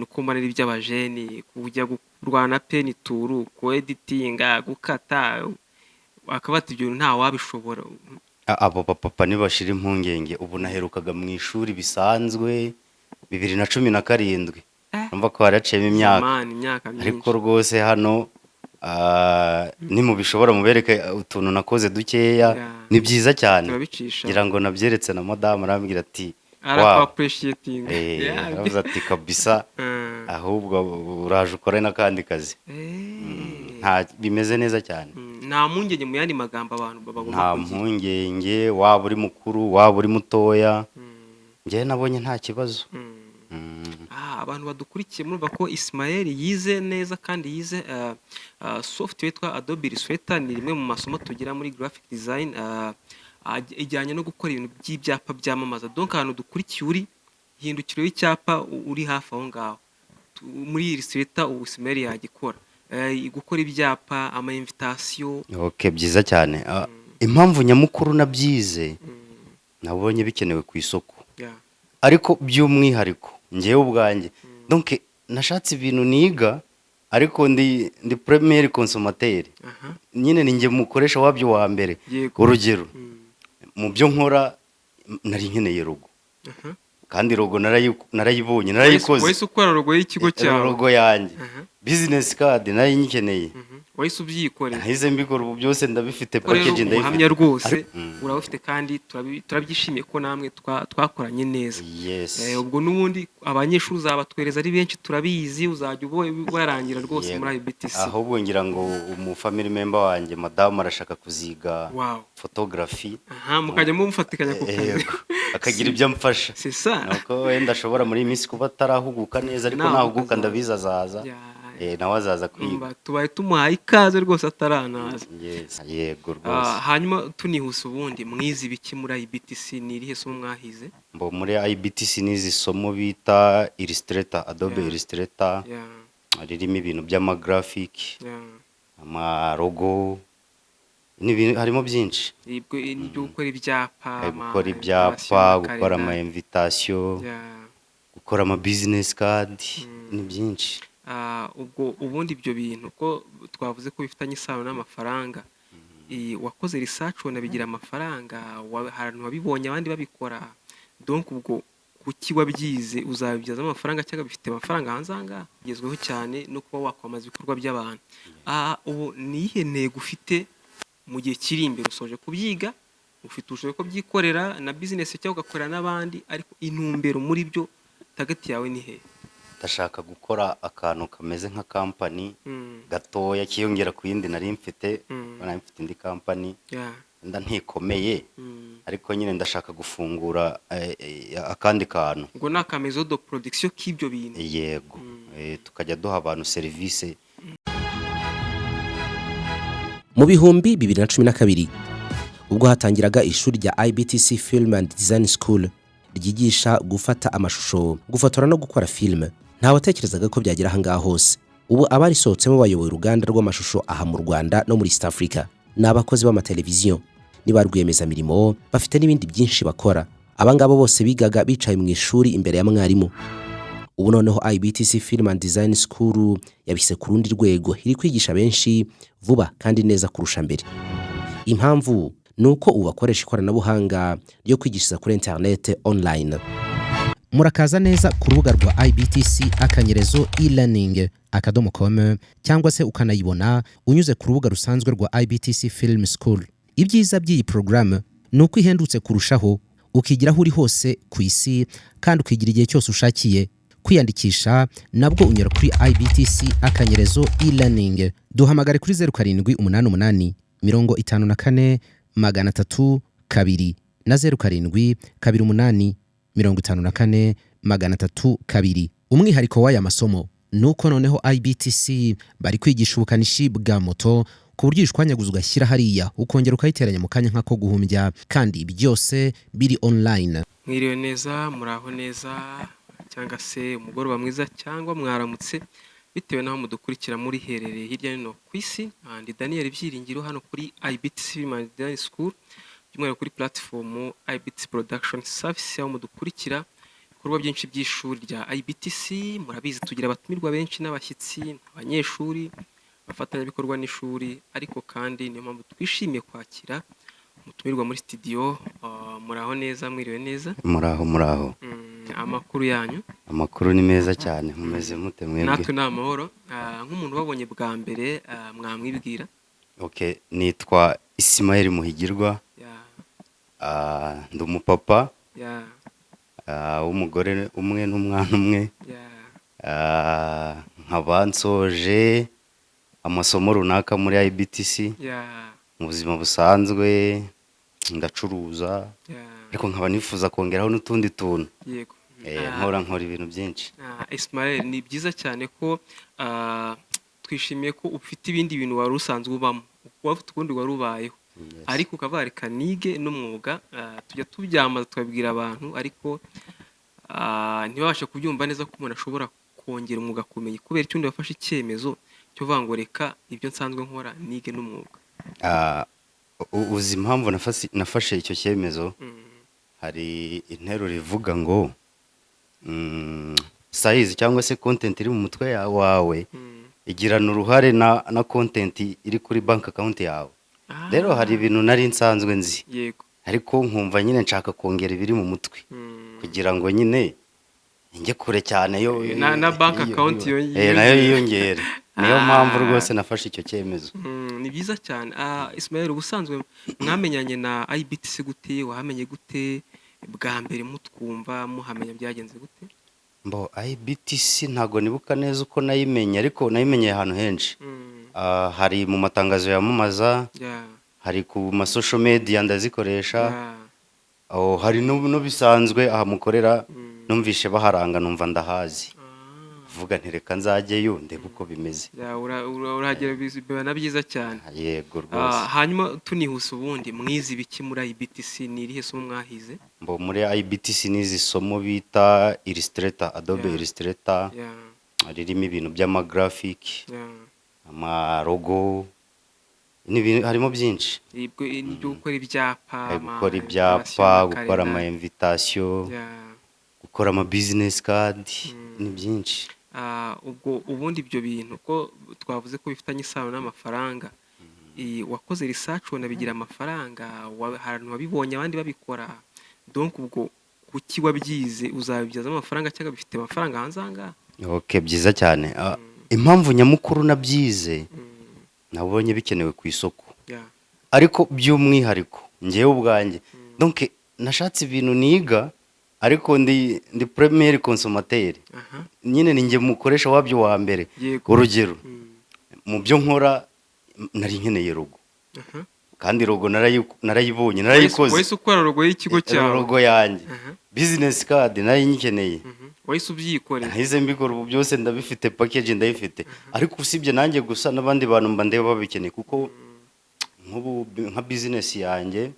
Bintu ko mbona ari iby'abajeni, kujya kurwana pen tool, ku editinga, gukata, akaba ati ibyo bintu nta wabishobora. Abo bapapa ntibashira impungenge. Ubu naherukaga mu ishuri bisanzwe 2017. Urumva ko haraciyemo imyaka. Zamani, imyaka Ariko myinshi. rwose hano nimubishobora mubereke utuntu nakoze dukeya. Ni byiza cyane. Turabicisha. Ngira ngo nabyeretse na madamu, arambwira ati: "Wow." Araku-appreciating. Aravuze ati: "Kabisa, ahubwo uraje ukore n'akandi kazi." Nta, bimeze neza cyane. Nta mpungenge, mu yandi magambo, abantu bagomba Nta kugira. mpungenge, waba uri mukuru, waba uri mutoya, njyewe nabonye nta kibazo. Abantu badukurikiye, murumva ko Ismael yize neza kandi yize software yitwa Adobe Illustrator. Ni rimwe mu masomo tugira muri graphic design, ijyanye no gukora ibintu by'ibyapa byamamaza. Donc ahantu dukurikiye uri, hindukiro y'icyapa uri hafi aho ngaho, muri Illustrator ubu Ismael yagikora. Gukora ibyapa, ama invitation. Okay, byiza cyane. Impamvu nyamukuru nabyize, nabonye bikenewe ku isoko, ariko by'umwihariko njyewe ubwanjye, donc nashatse ibintu niga, ariko ndi premier consommateur. Nyine ni njye mukoresha wabyo wa mbere. Urugero, mu byo nkora nari nkeneye logo, kandi logo narayibonye, narayikoze. Wahise ukora logo y'ikigo cyawe. Logo yanjye. Business card nari nyikeneye. Wahise ubyikorera. Nahise mbikora, ubu byose ndabifite. Ko rero Package ndayifite. ubuhamya rwose urabufite kandi turabyishimiye ko namwe twakoranye neza. Ubwo n'ubundi abanyeshuri uzabatwereza ari benshi, turabizi, uzajya uba warangira rwose muri IBTC. Ahubwo ngira ngo umu family member wanjye, madamu, arashaka kuziga photography. Aha, mukajya mumufatikanya ku kazi. Yego, akagira ibyo amfasha. C'est ça. Nuko wenda ashobora muri iyi minsi kuba atarahuguka neza, ariko Nahuguka nahuguka azaza. ndabizi azaza. Nawe azaza kwiga. Umva, tubaye tumuhaye ikaze rwose ataranaza. Yes. Yego rwose. Hanyuma tunihuse, ubundi mwize ibiki muri IBTC? Ni irihe somo mwahize? Mbo muri IBTC nize isomo bita Illustrator, Adobe Illustrator, ririmo ibintu by'ama graphic, amalogo, n'ibintu harimo byinshi. Ibwo ni ibyo gukora ibyapa, ama Gukora ibyapa, invitation, gukora ama amakalenda. invitation, gukora ama business card, ni byinshi. Ubwo ubundi ibyo bintu ko twavuze ko bifitanye isano n'amafaranga, wakoze research ubona bigira amafaranga? Ahantu wabibonye abandi babikora? Donc ubwo kuki wabyize? Uzabibyazamo amafaranga cyangwa bifite amafaranga hanze aha ngaha bigezweho cyane no kuba wakwamamaza ibikorwa by'abantu? Ubu ni iyihe ntego ufite mu gihe kiri imbere? Usoje kubyiga, ufite ubushobozi bwo kubyikorera na business cyangwa ugakorera n'abandi, ariko intumbero muri byo, target yawe ni hehe? Ndashaka gukora akantu kameze nka company gatoya kiyongera ku yindi nari mfite. Nari mfite indi company, wenda ntikomeye, ariko nyine ndashaka gufungura akandi kantu. Ngo ni aka maison de production k'ibyo bintu. Yego. Tukajya duha abantu serivisi. Mu 2012, ubwo hatangiraga ishuri rya IBTC Film and Design School ryigisha gufata amashusho, gufotora no gukora filime, ntawatekerezaga ko byagera ahangaha hose. Ubu abarisohotsemo bayoboye uruganda rw'amashusho aha mu Rwanda no muri East Africa, ni abakozi b'amateleviziyo, ni ba rwiyemezamirimo, bafite n'ibindi byinshi bakora. Abangaba bose bigaga bicaye mu ishuri imbere ya mwarimu. Ubu noneho IBTC Film and Design School yabishyize ku rundi rwego, iri kwigisha benshi vuba kandi neza kurusha mbere. Impamvu ni uko ubu bakoresha ikoranabuhanga ryo kwigishiriza kuri interinete, online. Murakaza neza ku rubuga rwa ibtc_elearning.com, cyangwa se ukanayibona unyuze ku rubuga rusanzwe rwa IBTC Film School. Ibyiza by'iyi porogaramu ni uko ihendutse kurushaho, ukigira aho uri hose ku isi kandi ukigira igihe cyose ushakiye. Kwiyandikisha nabwo unyura kuri ibtc_elearning. Duhamagare kuri 0788 54 302 na 0728 54 302. Umwihariko w'aya masomo ni uko noneho IBTC bari kwigisha ubukanishi bwa moto, ku buryo uyishwanyaguza ugashyira hariya ukongera ukayiteranya mu kanya nk'ako guhumbya, kandi byose biri online. Mwiriwe neza, muraho neza, cyangwa se umugoroba mwiza, cyangwa mwaramutse, bitewe n'aho mudukurikira muri herereye hirya no hino ku isi. Ndi Daniel Byiringiro hano kuri IBTC Film and Design School, by'umwihariko kuri platform IBTC Production Service, aho mudukurikira ibikorwa ibikorwa byinshi by'ishuri rya IBTC. Murabizi, tugira abatumirwa benshi n'abashyitsi, abanyeshuri, abafatanyabikorwa n'ishuri, ariko kandi niyo mpamvu twishimiye kwakira umutumirwa muri studio. Muraho neza, mwiriwe neza? Muraho, muraho. Amakuru yanyu? Amakuru ni meza cyane. Mumeze mute mwebwe? Natwe ni amahoro. Nk'umuntu wabonye bwa mbere, mwamwibwira? Okay, nitwa Ismael Muhigirwa. Ndi umupapa w'umugore umwe n'umwana umwe. Nkaba nsoje amasomo runaka muri IBTC. Mu buzima busanzwe ndacuruza, ariko nkaba nifuza kongeraho n'utundi tuntu. Nkora ibintu byinshi. Ismael, ni byiza cyane ko twishimiye ko ufite ibindi bintu wari usanzwe ubamo, waba ufite ukundi wari ubayeho, ariko ukavuga reka nige n'umwuga. Tujya tubyamaza, tukabwira abantu, ariko ntibabashe kubyumva neza ko umuntu ashobora kongera umwuga kumenya. Kubera icyo wafashe icyemezo cyo kuvuga ngo reka ibyo nsanzwe nkora nige n'umwuga? Uzi impamvu nafashe icyo cyemezo? Hari interuro ivuga ngo size cyangwa se content iri mu mutwe wawe igirana uruhare na content iri kuri bank account yawe. Rero hari ibintu nari nsanzwe nzi, ariko nkumva nyine nshaka kongera ibiri mu mutwe kugira ngo nyine njye kure cyane yo Na bank account nayo yiyongere. Niyo mpamvu rwose nafashe icyo cyemezo. Ni byiza cyane. Ismael, ubusanzwe mwamenyanye na IBTC gute? Wahamenye gute bwa mbere mutwumva, muhamenya byagenze gute? Mbo IBTC ntago nibuka neza uko nayimenye, ariko nayimenyeye ahantu henshi. Hari mu matangazo yamamaza, hari ku ma social media ndazikoresha. Oh, hari no bisanzwe aha mukorera. Numvishe baharanga, numva ndahazi, vuga nti reka nzajyeyo ndebe uko bimeze. Yeah, urahagera, biba na byiza cyane. Yego rwose. Hanyuma tunihuse, ubundi mwize ibiki muri IBTC? Ni irihe somo mwahize? Mbo muri IBTC nize isomo bita Illustrator, Adobe Illustrator, ririmo ibintu by'ama graphic, amalogo, harimo byinshi. Ibyo gukora ibyapa, gukora ama ibyapa, invitation, gukora ama amakalenda. invitation, gukora ama business card, ni byinshi. Ubwo ubundi ibyo bintu ko twavuze ko bifitanye isano n'amafaranga, wakoze research ubona bigira amafaranga? Hari ahantu wabibonye abandi babikora? Donc ubwo kuki wabyize? Uzabibyazamo amafaranga cyangwa bifite amafaranga hanze aha ngaha? Okay, byiza cyane. Impamvu nyamukuru nabyize, nabonye bikenewe ku isoko, ariko by'umwihariko njyewe ubwanjye, donc nashatse ibintu niga, ariko ndi premier consommateur. Nyine ni njye mukoresha wabyo wa mbere. Urugero, mu byo nkora nari nkeneye logo, kandi logo narayibonye, narayikoze. Wahise ukora logo y'ikigo cyawe? Logo yanjye. Business card nari nyikeneye. Wahise ubyikorera? Nahise mbikora, ubu byose ndabifite, package ndayifite. Ariko usibye nanjye gusa, n'abandi bantu mba ndeba babikeneye, kuko nk'ubu nka business yanjye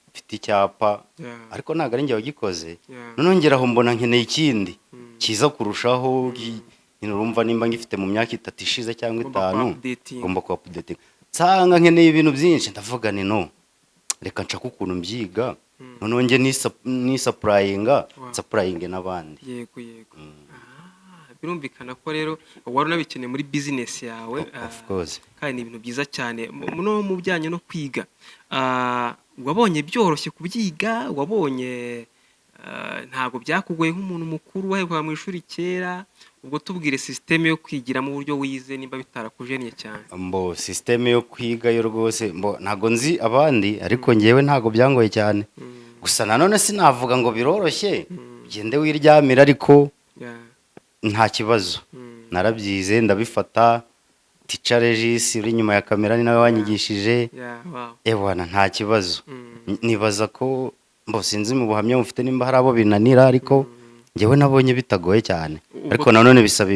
mfite icyapa, ariko ntabwo ari njye wagikoze. Noneho ngera aho mbona nkeneye ikindi cyiza kurushaho, nyine urumva nimba ngifite mu myaka 3 ishize cyangwa Ugomba 5, ku-updatinga. ngomba ku updating. Nsanga nkeneye ibintu byinshi, ndavuga ni no reka nshake ukuntu mbyiga, noneho njye nisupplyinga, nsupplyinge n'abandi. Yego. Birumvikana ko rero wari unabikeneye muri business yawe. Of course. Kandi ni ibintu byiza cyane. No mu bijyanye no kwiga, wabonye byoroshye kubyiga? Wabonye ntabwo byakugoye nk'umuntu mukuru waherukaga mu ishuri kera? Ubwo tubwire système yo kwigiramo, uburyo wize, nimba bitarakujennye cyane. Mbo système yo kwiga yo rwose, mbo ntago nzi abandi, ariko ngewe ntago byangoye cyane. Gusa nanone sinavuga ngo biroroshye ugende wiryamira, ariko nta kibazo. Narabyize, ndabifata. Teacher Regis uri inyuma ya kamera ni nawe wanyigishije. Ewana, nta kibazo. Nibaza ko, mbo sinzi mu buhamya mufite nimba hari abo binanira, ariko ngewe nabonye bitagoye cyane, ariko nanone bisaba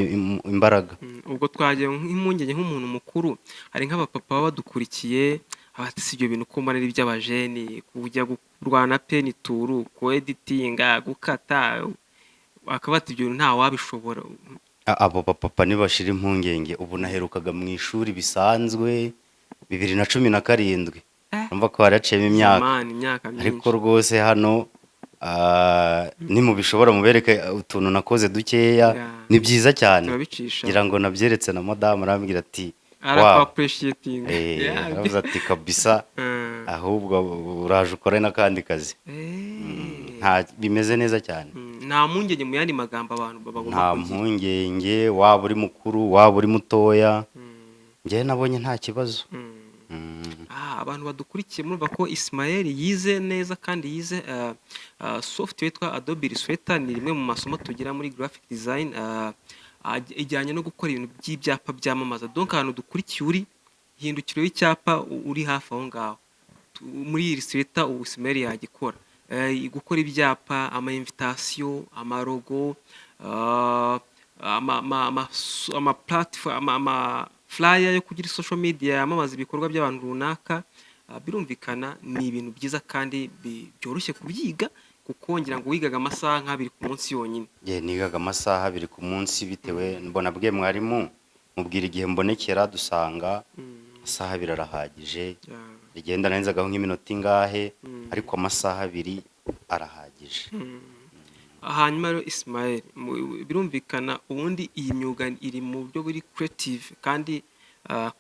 imbaraga. Ubwo twagiye nk'impungenge nk'umuntu mukuru, hari nk'abapapa baba badukurikiye abati si ibyo bintu ko mbona ari iby'abajeni, kujya kurwana pen tool, ku editinga, gukata, akaba ati ibyo bintu nta wabishobora. Abo bapapa ntibashira impungenge. Ubu naherukaga mu ishuri bisanzwe 2017. Urumva ko haraciyemo imyaka. Zamani, imyaka Ariko myinshi. rwose hano Ah, nimubishobora mubereke utuntu nakoze dukeya. Ni byiza cyane. Turabicisha. Ngira ngo nabyeretse na madamu, arambwira ati: "Wow." Arakwa-appreciating. Aravuze ati: "Kabisa, ahubwo uraje ukore n'akandi kazi." Nta, bimeze neza cyane. Nta mpungenge, mu yandi magambo, abantu bagomba Nta kugira. mpungenge, waba uri mukuru, waba uri mutoya, njyewe nabonye nta kibazo. Ah, abantu badukurikiye, murumva ko Ismael yize neza kandi yize software yitwa Adobe Illustrator. Ni rimwe mu masomo tugira muri graphic design, ijyanye no gukora ibintu by'ibyapa byamamaza. Donc ahantu dukurikiye uri hindukiro y'icyapa, uri hafi aho ngaho, muri Illustrator ubu Ismael yagikora. Gukora ibyapa, ama invitation, ama logo, ama platform, ama flyer yo kugira social media yamamaza ibikorwa by'abantu runaka. Birumvikana ni ibintu byiza kandi byoroshye kubyiga, kuko ngira ngo wigaga amasaha nk'abiri ku munsi yonyine. Njye nigaga amasaha 2 ku munsi, bitewe mbona bwe mwarimu, mubwira igihe mbonekera, dusanga amasaha 2 arahagije. Rigenda narenzagaho nk'iminota ingahe, ariko amasaha 2 arahagije. Hanyuma rero Ismael, birumvikana ubundi iyi myuga iri mu buryo buri creative, kandi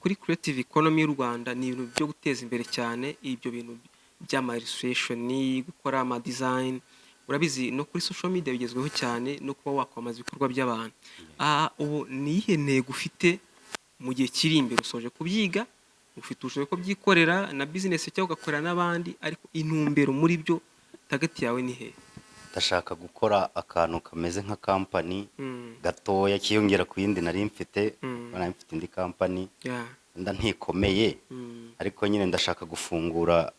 kuri creative economy y'u Rwanda ni ibintu byo guteza imbere cyane, ibyo bintu by'ama illustration, gukora ama design. Urabizi, no kuri social media bigezweho cyane, no kuba wakwamamaza ibikorwa by'abantu. Ubu ni iyihe ntego ufite mu gihe kiri imbere? Usoje kubyiga, ufite ubushobozi bwo kubyikorera na business cyangwa ugakorera n'abandi, ariko intumbero muri byo, target yawe ni hehe? Ndashaka gukora akantu kameze nka company gatoya kiyongera ku yindi nari mfite. Nari mfite indi company, nda ntikomeye, ariko nyine ndashaka gufungura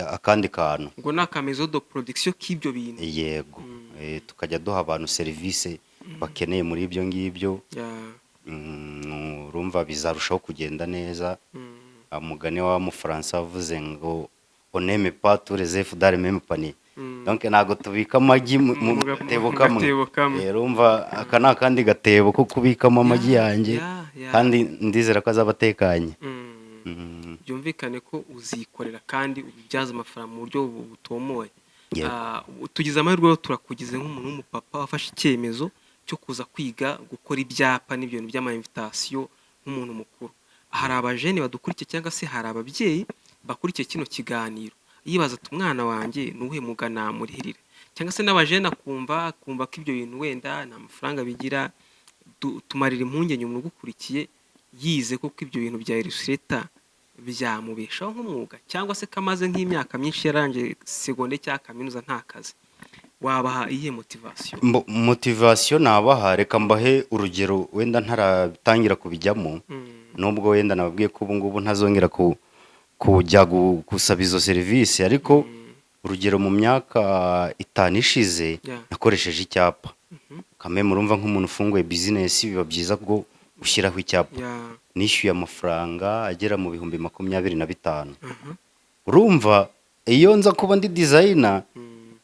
akandi kantu. Ngo ni aka maison de production k'ibyo bintu? Yego. Tukajya duha abantu serivisi bakeneye muri ibyo ngibyo. Urumva bizarushaho kugenda neza. Umugani wa mufaransa wavuze ngo: "On ne met pas tous les œufs dans le même panier." Donc ntabwo tubika amagi mu gatebo mu kamwe. gatebo kamwe. Urumva aka ni akandi gatebo ko kubikamo amagi yanjye, kandi ndizera ko azaba atekanye. Byumvikane ko uzikorera kandi ubibyaza amafaranga mu buryo butomoye. Yego. Ah, tugize amahirwe rero, turakugize nk'umuntu w'umupapa wafashe icyemezo cyo kuza kwiga gukora ibyapa n'ibyo bintu by'ama invitation nk'umuntu mukuru. Hari abajene badukurikiye cyangwa se hari ababyeyi bakurikiye kino kiganiro, yibaza ati: "Umwana wanjye ni uwuhe mwuga namurihirira?" Cyangwa se n'abajene akumva ko ibyo bintu wenda nta mafaranga bigira. Tumarira impungenge umuntu ugukurikiye yize koko ibyo bintu bya Illustrator byamubeshaho nk'umwuga, cyangwa se ko amaze nk'imyaka myinshi yarangije secondaire cyangwa kaminuza nta kazi. Wabaha iyihe motivation? Motivation nabaha, reka mbahe urugero wenda ntaratangira kubijyamo, nubwo wenda nababwiye ko ubu ngubu ntazongera kujya gusaba izo serivisi, ariko urugero mu myaka 5 ishize nakoresheje icyapa kame. Murumva nk'umuntu ufunguye business biba byiza ko ushyiraho icyapa. Nishyuye amafaranga agera mu 25,000. Urumva iyo nza kuba ndi designer,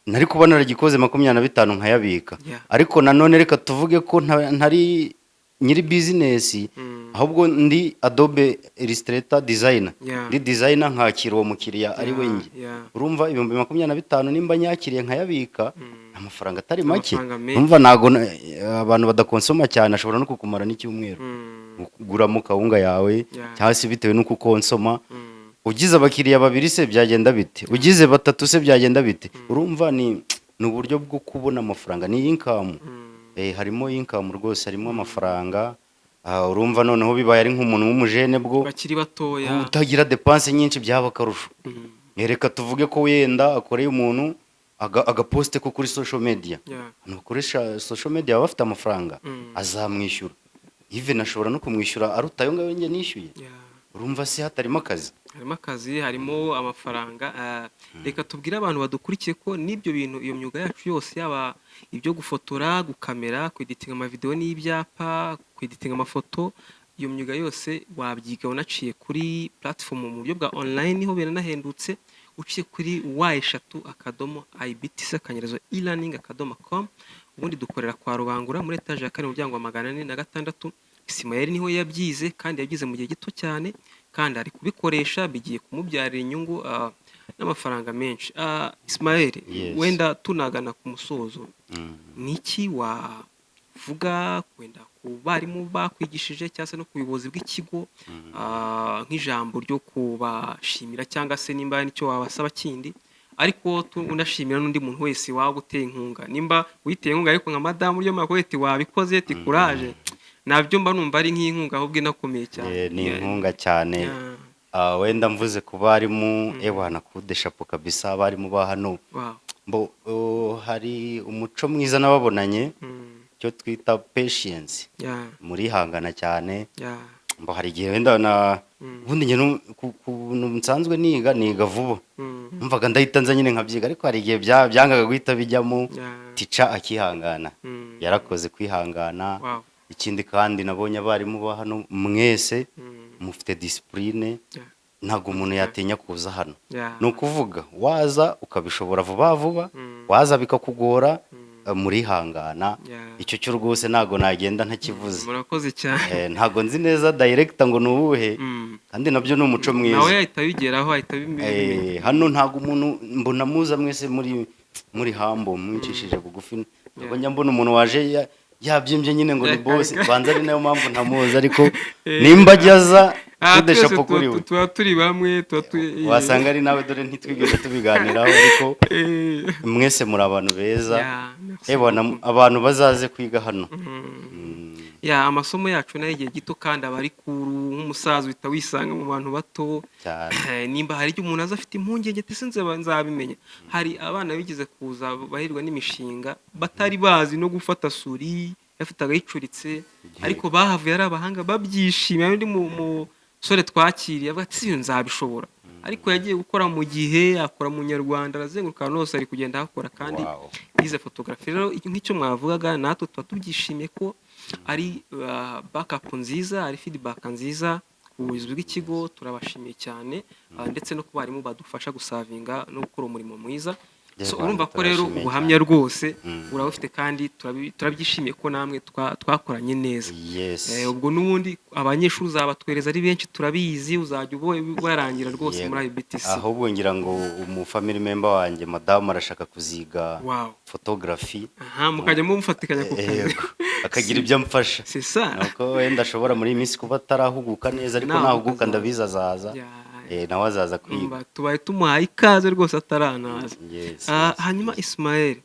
nari kuba naragikoze 25 nkayabika. Ariko nanone reka tuvuge ko ntari nyiri business, ahubwo ndi Adobe Illustrator designer. Ndi designer, nkakira uwo mukiriya ari we njye. Urumva 25,000 nimba nyakiriye nkayabika, amafaranga atari make. Amafaranga menshi. Urumva ntago abantu badakonsoma cyane, ashobora no kukumara n'icyumweru, uguramo kawunga yawe, cyangwa se bitewe n'uko ukonsoma. Ugize abakiriya babiri se byagenda bite? Ugize batatu se byagenda bite? Urumva ni uburyo bwo kubona amafaranga, ni income. Harimo income rwose, harimo amafaranga. Urumva noneho bibaye ari nk'umuntu w'umujene bwo bakiri batoya, utagira dépenses nyinshi, byaba akarusho. Reka tuvuge ko wenda akoreye umuntu agaposte ko kuri social media. Abantu bakoresha social media baba bafite amafaranga. Azamwishyura, even ashobora no kumwishyura aruta ayo ngayo njye nishyuye. Urumva se hatarimo akazi? Harimo akazi, harimo amafaranga. Reka tubwire abantu badukurikiye ko n'ibyo bintu, iyo myuga yacu yose, yaba ibyo gufotora, gukamera, kweditinga amavideo n'ibyapa, kweditinga amafoto, iyo myuga yose wabyiga unaciye kuri platform mu buryo bwa online, ho biranahendutse, uciye kuri www.ibtc_elearning.com. Ubundi dukorera kwa Rubangura muri etaje ya kane, umuryango wa 406. Ismael niho yabyize, kandi yabyize mu gihe gito cyane, kandi ari kubikoresha, bigiye kumubyarira inyungu. n'amafaranga menshi. Ismael, Yes. wenda tunagana ku musozo, ni iki wavuga wenda ku barimu bakwigishije cyangwa se no ku buyobozi bw'ikigo, nk'ijambo ryo kubashimira, cyangwa se nimba hari n'icyo wabasaba kindi, ariko unashimira n'undi muntu wese waba uteye inkunga, nimba witeye inkunga, ariko nka madamu uryo ati wabikoze, ati courage, nabyo mba numva ari nk'inkunga ahubwo inakomeye cyane. Ni inkunga cyane. Wenda mvuze ku barimu, ewana, kudeshapo kabisa abarimu ba hano. Mbo hari umuco mwiza nababonanye, icyo twita patience, murihangana cyane. Mbo hari igihe wenda na ubundi njye ku bintu nsanzwe niga vuba, numvaga ndahita nza nyine nkabyiga, ariko hari igihe byangaga guhita bijyamo. Teacher akihangana, yarakoze kwihangana. Ikindi kandi nabonye abarimu ba hano mwese mufite discipline. Ntabwo umuntu yatinya kuza hano. Ni ukuvuga waza ukabishobora vuba vuba, waza bikakugora, murihangana. Icyo cyo rwose ntabwo nagenda ntakivuze. Murakoze cyane. Ntabwo nzi neza director ngo ni uwuhe, kandi nabyo ni umuco mwiza. Nawe yahita abigeraho, ahita abimenya. Hano ntabwo umuntu mbona muza mwese muri humble, mwicishije bugufi. Ntabwo njya mbona umuntu waje yabyimbye nyine ngo ni boss, banza ari nayo mpamvu ntamuzi, ariko nimba ajya aza, Twese kudeshapo kuri we. Tuba turi bamwe, tuba turi Wasanga ari nawe, dore ntitwigeze tubiganiraho, ariko mwese muri abantu beza. Yeah, merci Ebona beaucoup. abantu bazaze kwiga hano. Ya, amasomo yacu nayo igihe gito kandi aba ari kuru, nk'umusaza uhita wisanga mu bantu bato. Cyane. Nimba hari igihe umuntu aza afite impungenge ati: "Ese nzabimenya?" Hari abana bigeze kuza bahirwa n'imishinga batari bazi no gufata souris, yafataga yicuritse, ariko bahavuye ari abahanga babyishimiye. Hari undi musore twakiriye avuga ati: "Si nzabishobora?" Ariko yagiye gukora mu gihe akora mu Nyarwanda, arazenguruka ahantu hose ari kugenda ahakora kandi yize photography. Rero nk'icyo mwavugaga, natwe tuba tubyishimiye ko ari backup nziza, ari feedback nziza ku buyobozi bw'ikigo. Turabashimiye cyane, ndetse no ku barimu badufasha gusavinga no gukora umurimo mwiza. So, Rwanda, urumva ko rero turabashimiye ubuhamya cyane. rwose urabufite kandi turabyishimiye ko namwe twakoranye neza. Ubwo n'ubundi abanyeshuri uzabatwereza ari benshi, turabizi, uzajya ubarangira rwose muri IBTC. Ahubwo ngira ngo umu family member wanjye, madamu, arashaka kuziga photography. Aha, mukajya mumufatikanya ku kazi. Yego, akagira ibyo amfasha. C'est ça. Nuko wenda ashobora muri iyi minsi kuba atarahuguka neza, ariko Nahuguka nahuguka azaza. ndabizi azaza. Nawe azaza kwiga. Umva, tubaye tumuhaye ikaze rwose ataranaza. Hanyuma Ismael,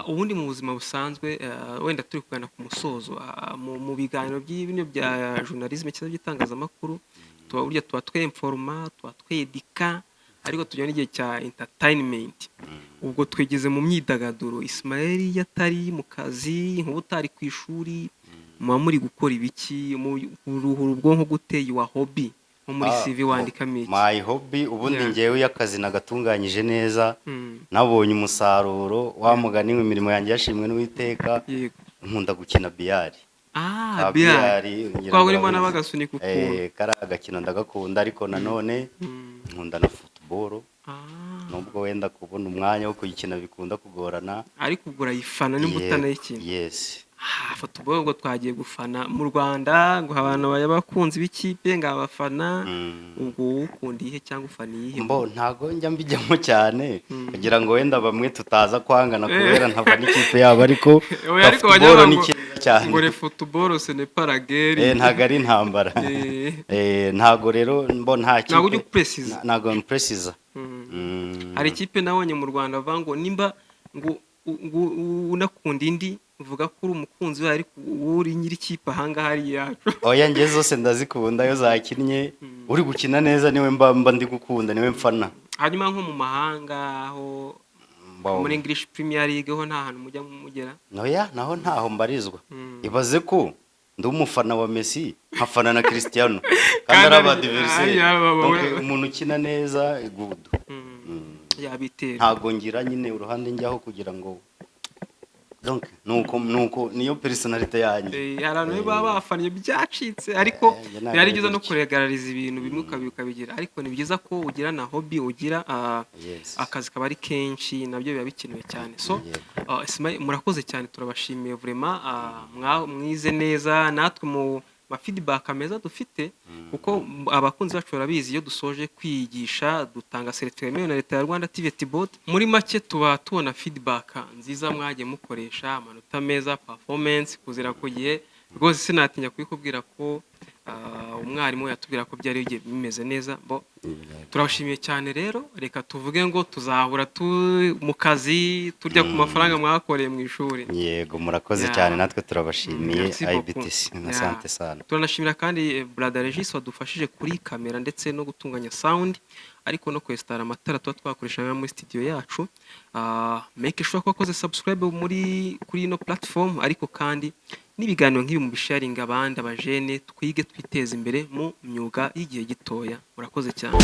ubundi mu buzima busanzwe, wenda turi kugana ku musozo, mu biganiro by'ibino bya journalisme cyangwa by'itangazamakuru, tuba burya tuba twemforoma, tuba twedika, ariko tujya n'igihe cya entertainment. Ubwo twigeze mu myidagaduro. Ismael iyo atari mu kazi, nk'ubu utari ku ishuri, muba muri gukora ibiki? Uruhura ubwonko gute? Your hobby, nko muri CV wandikamo iki? My hobby ubundi, ngewe iyo akazi nagatunganyije neza, nabonye umusaruro wa mugani, imirimo yanjye yashimwe n'Uwiteka, nkunda gukina billard. Ah, Ka billard. billard, ngira ngo Twaba urimo urabizi. n'abagasunika ukuntu. Kariya agakino ndagakunda, ariko nanone nkunda na football, nubwo wenda kubona umwanya wo kuyikina bikunda kugorana. Ariko ubwo urayifana nimba utanayikina? Yes. Ah, football, ubwo twagiye gufana mu Rwanda ngo abantu baba abakunzi b'ikipe ngo abafana. Ubwo wowe ukunda iyihe cyangwa ufana iyihe? Mbo ntago njya mbijyamo cyane kugira ngo wenda bamwe tutaza kwangana kubera ntava n'ikipe yabo, ariko Oya, ariko bajya football bavuga ni ngo cyiza cyane. Ngo le football ce n'est pas la guerre. Ntago ari intambara. Ntago rero mbo nta kipe. Ntabwo ujya upresiza. Ntago mpresiza. Hari ikipe nabonye mu Rwanda bavuga ngo nimba ngo unakunda indi, uvuga ko uri umukunzi wayo, ariko wowe uri nyiri ikipe ahangaha ari iyacu. Oya, njye zose ndazikunda. Iyo zakinnye, uri gukina neza niwe mba ndi gukunda, niwe mfana. Hanyuma nko mu mahanga aho, muri English Premier League ho nta hantu mujya mugera? Oya, naho ntaho mbarizwa. Ibaze ko ndi umufana wa Messi, nkafana na Cristiano, kandi Kandi ari aba adversaire. ari Donc, umuntu ukina neza, good. Yabitera. Ntago ngira nyine uruhande njyaho kugira ngo, donc nuko niyo personnalité yanjye. Hari abantu baba bafannye byacitse, ariko Njye ntabwo biba ari ari byiza no gutyo. kuregarariza ibintu bimwe ukabigira, ariko ni byiza ko ugira na hobby ugira, akazi kaba ari kenshi, nabyo biba bikenewe cyane. So, Ismail, murakoze cyane, turabashimiye vraiment, mwize neza natwe mu Ma feedback meza dufite, kuko abakunzi bacu barabizi, iyo dusoje kwigisha dutanga certificate yemewe na leta ya Rwanda TVET Board. Muri make tuba tubona feedback nziza, mwagiye mukoresha amanota meza, performance, kuzira ku gihe. Rwose sinatinya kubikubwira ko umwarimu yatubwira ko byari bigiye bimeze neza. Bo turabashimiye cyane rero. Reka tuvuge ngo tuzahura mu kazi, turya ku mafaranga mwakoreye mu ishuri. Yego, murakoze cyane, natwe turabashimiye. Merci beaucoup. IBTC na asante sana. Turanashimira kandi brother Regis wadufashije kuri kamera ndetse no gutunganya sound, ariko no kwesitara amatara tuba twakoresha muri studio yacu. Make sure ko wakoze subscribe muri kuri ino platform, ariko kandi n'ibiganiro nk'ibi mu bisharinga abandi abajene, twige twiteze imbere mu myuga y'igihe gitoya. Murakoze cyane.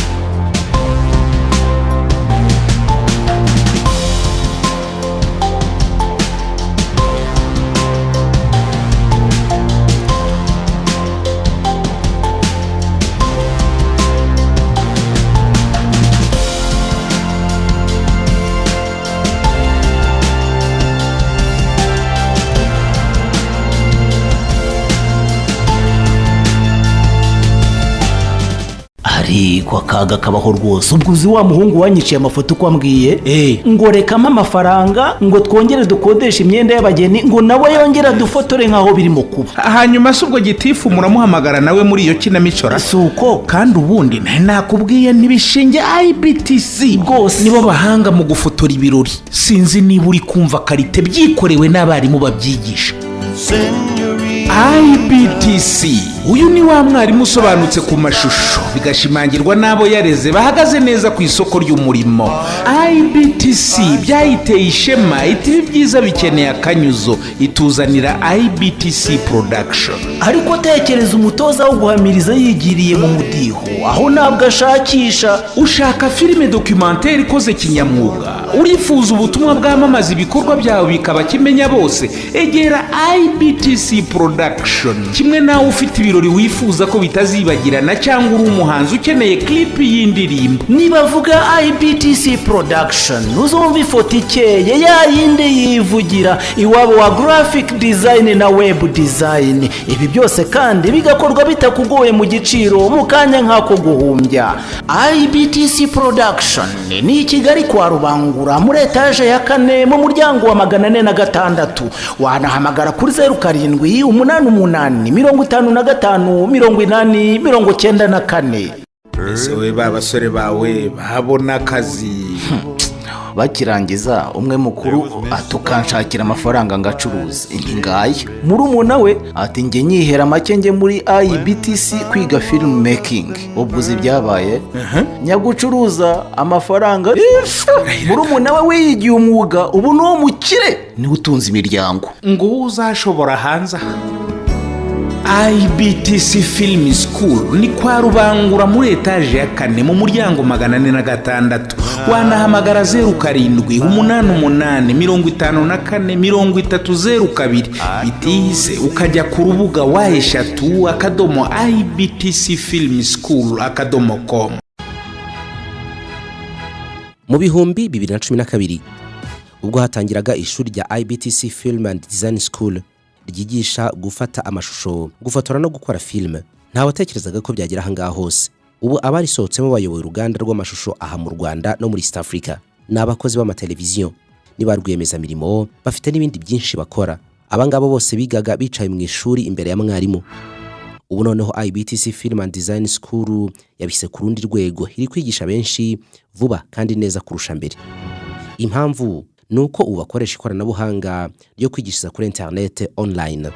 Ariko akaga kabaho rwose. Ubwo uzi wa muhungu wanyiciye amafoto uko ambwiye ngo rekamo amafaranga ngo twongere dukodeshe imyenda y'abageni, ngo nawe yongere adufotore nk'aho birimo kuba? Hanyuma se ubwo gitifu muramuhamagara nawe muri iyo kinamico ra? Si uko. Kandi ubundi nari nakubwiye ntibishinge IBTC Rwose. Nibo bahanga mu gufotora ibirori. Sinzi niba uri kumva qualité, byikorewe n'abarimu babyigisha. IBTC, uyu ni wa mwarimu usobanutse ku mashusho, bigashimangirwa n'abo yareze bahagaze neza ku isoko ry'umurimo. IBTC byayiteye ishema, iti ibi byiza bikeneye akanyuzo, ituzanira IBTC Production. Ariko tekereza umutoza wo guhamiriza yigiriye mu mudiho, aho ntabwo ashakisha. Ushaka filime documentaire ikoze kinyamwuga, urifuza ubutumwa bwamamaza ibikorwa byawe bikaba kimenya bose, egera IBTC Production. Kimwe nawe ufite ibirori wifuza ko bitazibagirana, cyangwa uri umuhanzi ukeneye clip y'indirimbo. Nibavuga IBTC Production uzumva ifoto ikeye, ya yindi yivugira, iwabo wa graphic design na web design. Ibi byose kandi bigakorwa bitakugoye, mu giciro, mu kanya nk'ako guhumbya. IBTC Production ni i Kigali kwa Rubangura, muri etaje ya kane, mu muryango wa 406. Wanahamagara kuri 0788 55 80 94. Ese we, ba basore bawe babona akazi? Bakirangiza, umwe mukuru atukanshakira amafaranga ngacuruza, inti ngaya. Murumuna we ati njye nyihera make njye muri IBTC kwiga film making. Ubwo uzi ibyabaye? Nyagucuruza amafaranga, murumuna we wiyigiye umwuga, ubu ni uwo mukire, niwe utunze imiryango. Ngo uwo uzashobora hanze aha. IBTC Film School ni kwa Rubangura, muri etaje ya kane, mu muryango 406. Wanahamagara 0788 54 30 02. Bitihise ukajya ku rubuga www.ibtcfilmschool.com. Mu 2012, ubwo hatangiraga ishuri rya IBTC Film and Design School ryigisha gufata amashusho, gufotora no gukora filime, ntawatekerezaga ko byagera ahangaha hose. Ubu abarisohotsemo bayoboye uruganda rw'amashusho aha mu Rwanda no muri East Africa, ni abakozi b'amateleviziyo, ni ba rwiyemezamirimo, bafite n'ibindi byinshi bakora. Abangaba bose bigaga bicaye mu ishuri imbere ya mwarimu. Ubu noneho IBTC Film and Design School yabise ku rundi rwego, iri kwigisha benshi vuba kandi neza kurusha mbere. Impamvu ni uko ubu bakoresha ikoranabuhanga ryo kwigishiriza kuri interinete, online.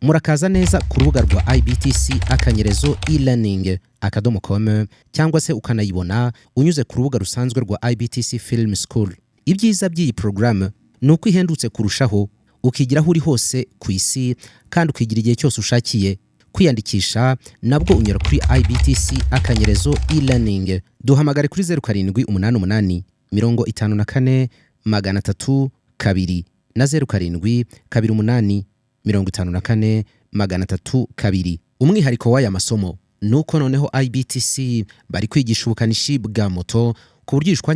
Murakaza neza ku rubuga rwa ibtc-elearning.com, cyangwa se ukanayibona unyuze ku rubuga rusanzwe rwa IBTC Film School. Ibyiza by'iyi porogaramu ni uko ihendutse kurushaho, ukigira aho uri hose ku isi kandi ukigira igihe cyose ushakiye. Kwiyandikisha nabwo unyura kuri ibtc-elearning. Duhamagare kuri 0788 54 302 na 0728 54 302. Umwihariko w'aya masomo ni uko noneho IBTC bari kwigisha ubukanishi bwa moto ku buryo uyishwanya.